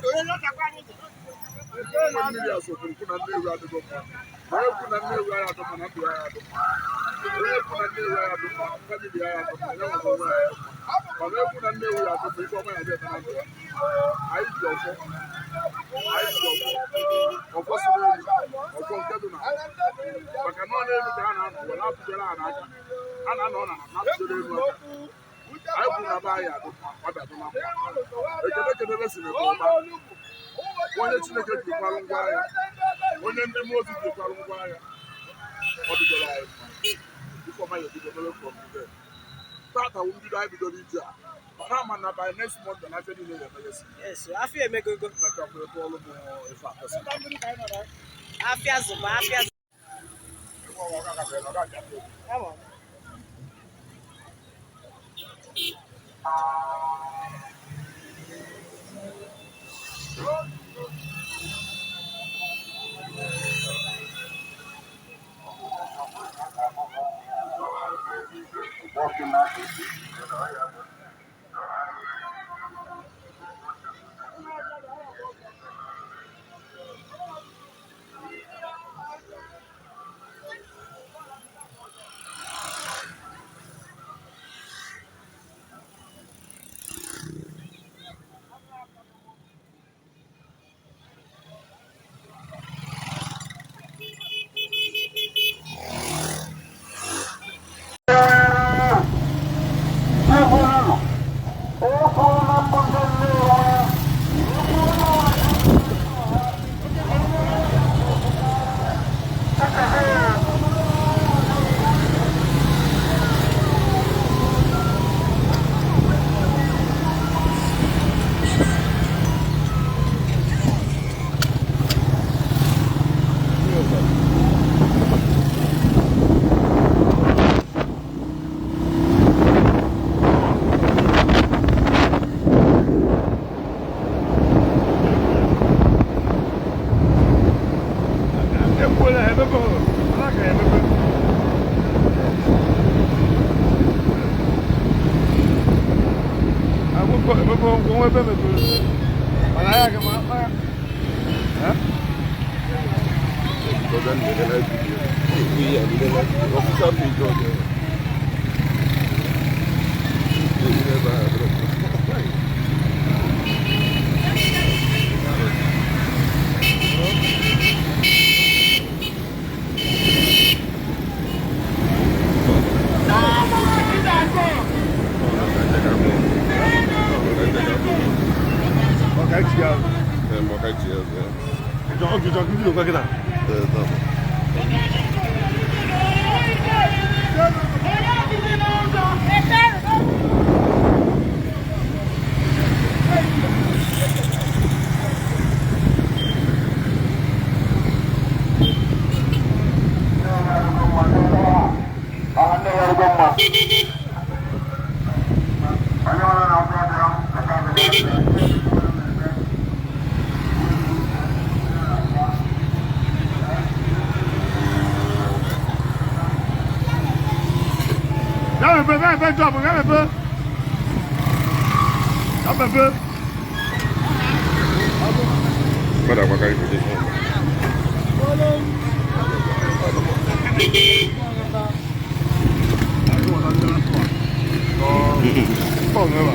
Nwe mmiri a sokwuru kwu na Nnewi adịgo mma. Ma onye kwu na Nnewi anyị adị mma na ndụ ya adị mma. Onye kwu na Nnewi anyị adị mma, family ya adị mma, ya nwere onwe ya adị mma. Mana onye kwu na Nnewi ya adị mma, ife ọma ya adị eme na ndụ ya. Anyị ji ọfọ. Anyị ji ọfọ. Ọfọ si n'elu, ọfọ nke dị n'ala. Maka na ọ n'elu ka a na-anọ were atụjere ha n'aka. A na-anọ na na-atụjere elu aka. Anyị kwuru na be anyị adị mma, ọ bịadị na mma. Ekele kedebe si n'ebe ọma. Onye Chineke jikwarụ ngwa agha, onye ndị mmụọ ozi jikwarụ ngwa agha, ọ dịgoro anyị mma. Ifeọma ya ebido mere from today. Tata wụ mbido anyị bidoro ije a. Mana ama na by next month na afịa niile ga-emeghesi. Yes, afịa emegogo. Mechakwa ebe ọlụ m ife akpọsị. Afịa zụba afịa zụ. Come on. Ekwuola ha emepe ha ka emepe. Akwụkwọ emepe nwa ebe mepere. Mana ya ga ma ha. Ọka echi ya. Ọ gị bido kwa kịta. Ya mepe, ya mepe job, ya mepe. Ya mepe. Ọ nwa.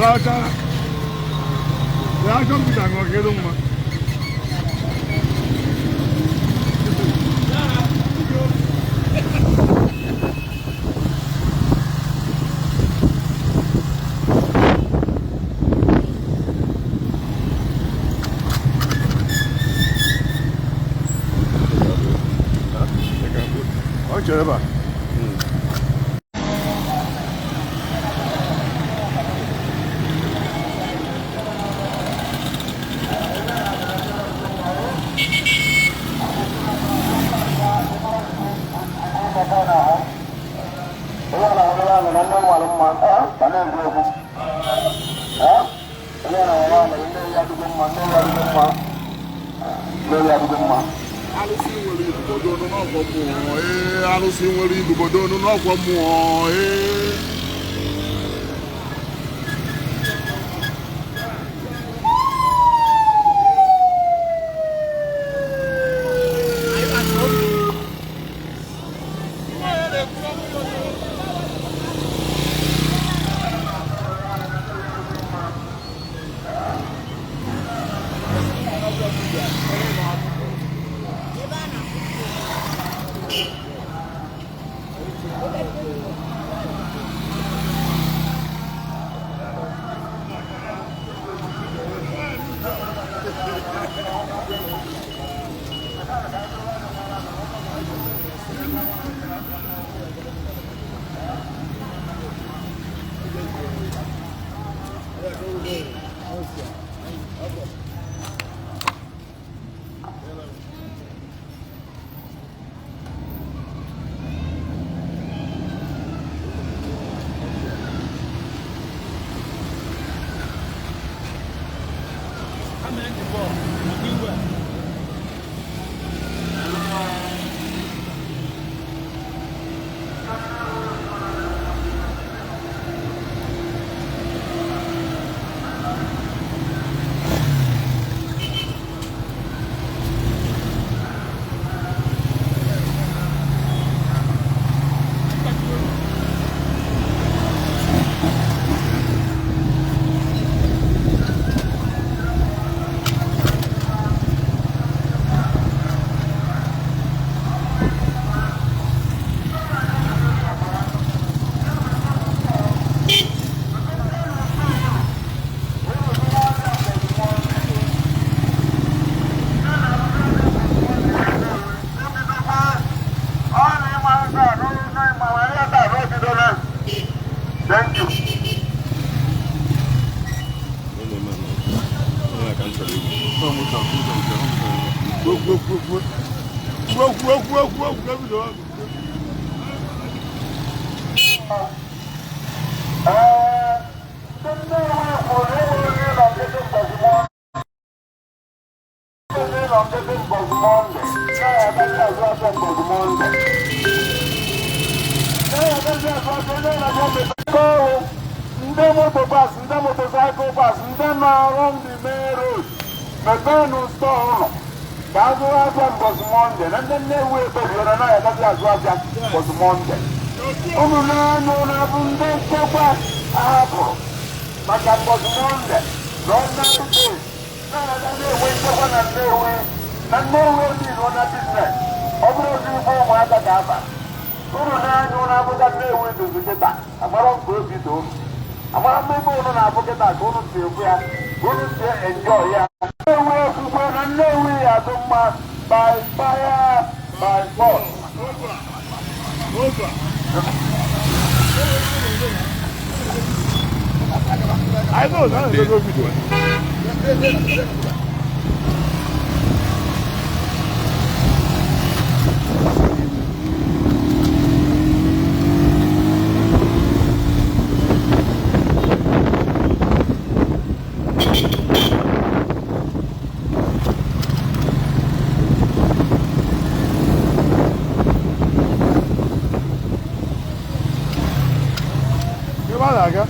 Alacha. Ya kọmputa ṅụọ kedu mma. Ọ chere ebe a. Alụsị nwere ibubodo ọnụ n'ọgwọ mmụọ ee, alụsị nwere ibubodo ọnụ n'ọgwọ mmụọ ee. Thank you. Kwuo kwuo kwuo kwuo. Kwuo kwuo kwuo kwuo kwuo bido. Ndị moto bus, ndị motocycle bus, ndị na-arụ ndị main road, mepeenụ stọọ ụlọ ka azụrụ afịa mbọsị Mọnde na ndị Nnewi ekpebiere na ya agaghị azụ afịa mbọsị Mọnde. Unu na-anụ na-abụ ndị nchekwa ahapụrụ maka mbọsị Mọnde na ọnarị days na-agaghị enwe nchekwa na Nnewi na Nnewi niile na biznes ọ bụrụ ozi ife ụmụaka ga-aba. Unu na-anya ụra abụga Nnewi dozi kịta agbara nke obi doo agbara mmebe unu na-abụ kịta ka unu si ekwu ya ka unu si enjọy ya. Nnewi okwukwe na Nnewi ya adụ mma by fire by force. Otu a. I know that is a good video. Ebe a na-aga?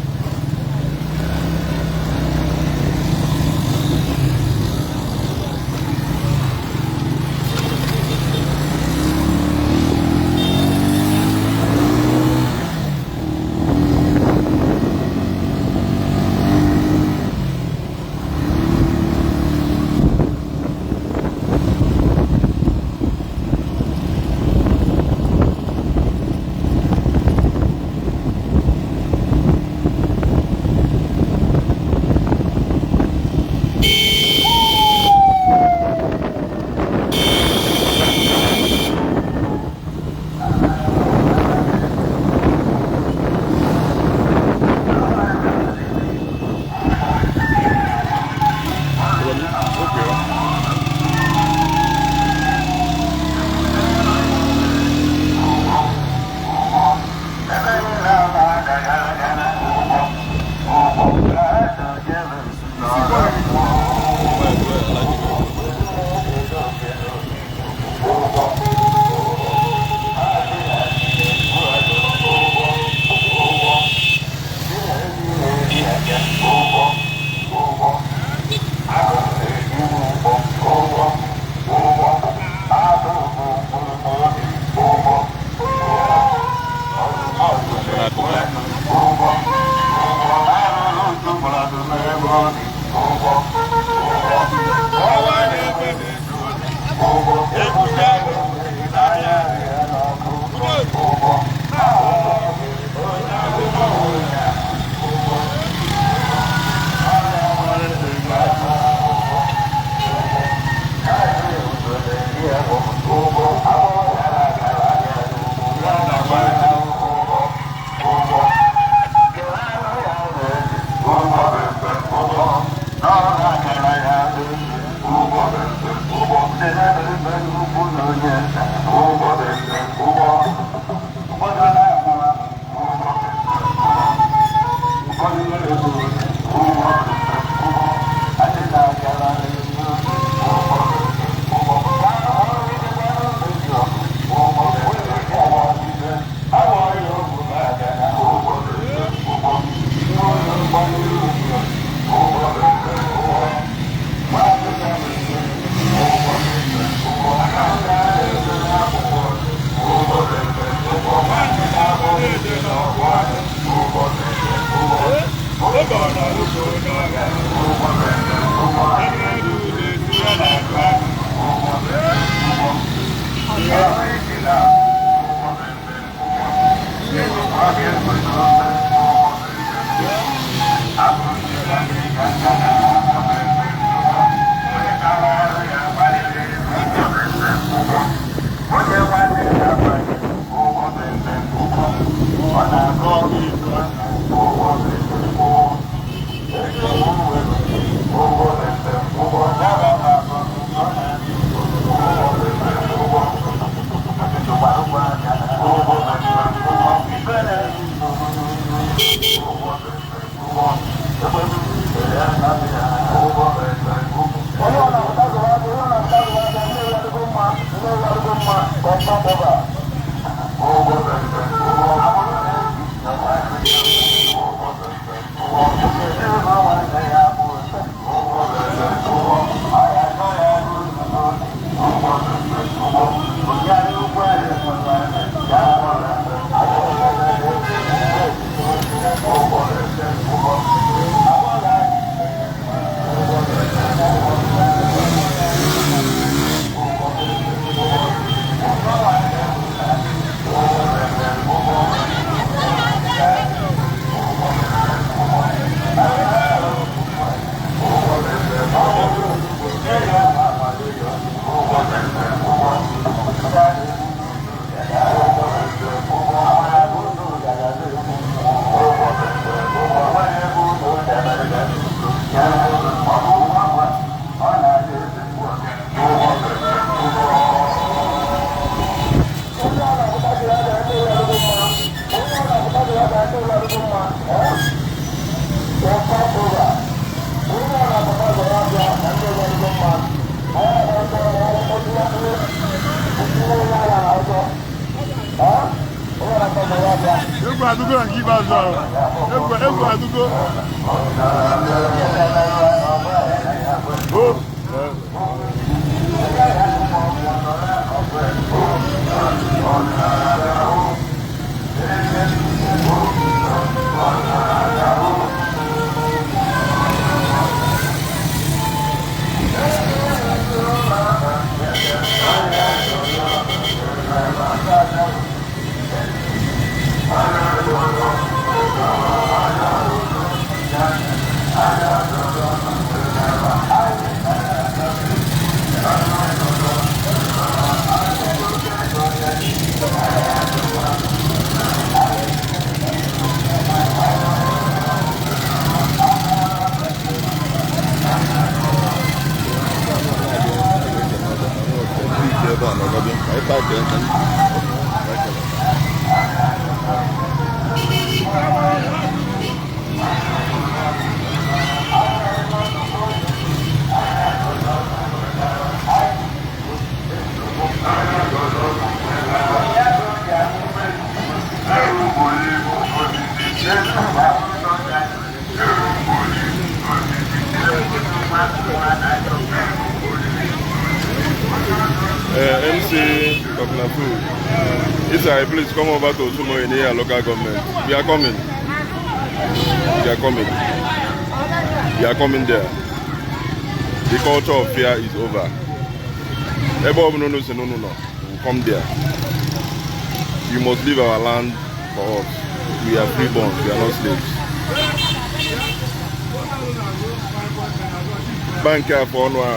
Egwu adụgo na nke ikpeazụ ahụ. Egwu adụgo. O. MC Governor Food. Isai, please come over to Osumo in here local government. We are coming. We are coming. We are coming there. The culture of fear is over. Ebe ọbụla unu si n'unu nọ, we will come there. You must leave our land for us. We are freeborn, we are not slaves. Bank afọ ọnụ a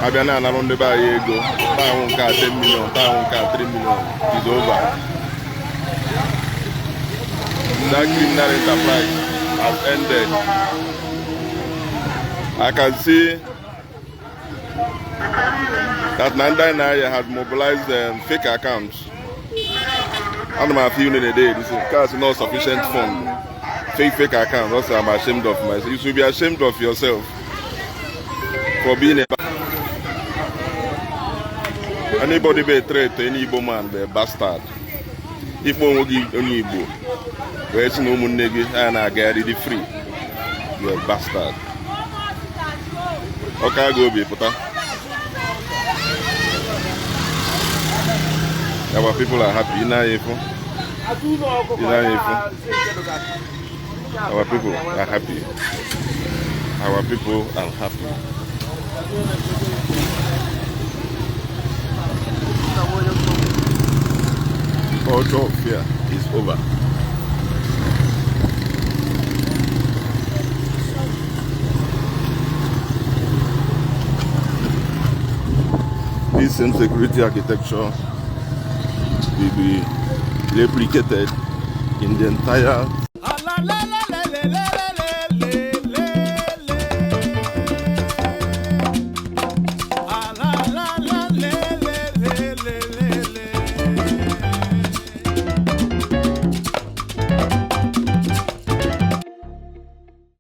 abịa na-analụ ndị be anyị ego taa, nke a 10 million, taa nke a 3 million, is over. That criminal enterprise has ended. I can see that Nanda Naya had mobilized fake accounts. Ana m afụ unu na-ede erisi nke a sị not sufficient fund, fake account. Also, I'm ashamed of myself. You should be ashamed of yourself for being a anybody be a threat to any Igbo man, be a bastard. Ikpe onwe gị onye Igbo wee sị na ụmụnne gị a na-agagharị dị free, you are a bastard. Ọka ga obi pụta. Our people are happy. Ị na-anya efu, ị na-anya efu. Our people are happy. Our people are happy. The culture of fear is over. This same security architecture will be replicated in the entire